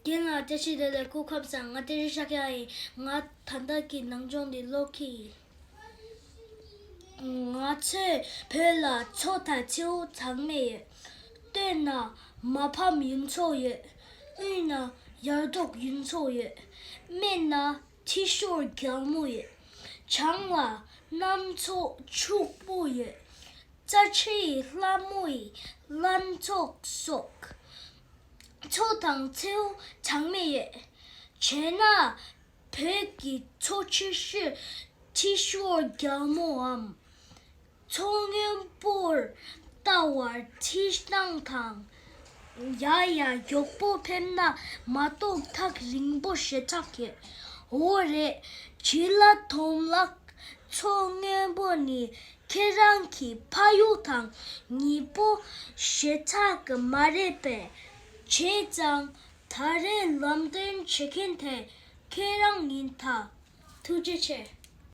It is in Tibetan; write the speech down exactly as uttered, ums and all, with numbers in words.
རྒན་ལགས་བཀྲ་ཤིས་བདེ་ལེགས། སྐུ་ཁམས་བཟང་། ང་བཀྲ་ཤིས་ཤཱཀྱ་ཡིན། ང་ད་ལྟ་གི་ནང་སྦྱོང་འདི་ཀློག་གི་ཡིན། ང་ཚོའི་བོད་ལ་མཚོ་དང་མཚེའུ་ཚང་མ་ཡོད། སྟོད་ན་མ་ཕམ་གཡུ་མཚོ་ཡོད། དབུས་ན་ཡར་འབྲོག་གཡུ་མཚོ་ཡོད། སྨད་ན་ཁྲི་ཤོར་རྒྱལ་མོ་ཡོད། བྱང་ལ་གནམ་མཚོ་ཕྱུག་པོ་ཡོད། རྩ་ཆེའི་ལྷ་མོ་ཡི་ལྷ་མཚོ་སོགས། མཚོ་དང་མཚེའུ་ཚང་མ་ཡོད། བྱས་ན་བོད་ཀྱི་མཚོ་ཆེ་ཤོས་ཁྲི་ཤོར་རྒྱལ་མོའམ་མཚོ་སྔོན་པོར་ལྟ་བར་ཁྲིད་སྟངས་དང་། ཡ་ཡ་མགྱོགས་པོ་ཕེབས་ན་མ་གཏོགས་ཐག་རིང་པོ་ཞེ་དྲག་ཡོད། འོ་རེད། བྱི་ལ་དོམ་ལགས། མཚོ་སྔོན་པོ་ནི་ཁྱེད་རང་གི་ཕ་ཡུལ་དང་ཉེ་པོ་ཞེ་དྲག་གི་མ་རེད་པས། བྱས་ཙང་ད་རེས་ལམ་སྟོན་བྱེད་མཁན་དེ་ཁྱེད་རང་ཡིན་ད། ཐུགས་རྗེ་ཆེ།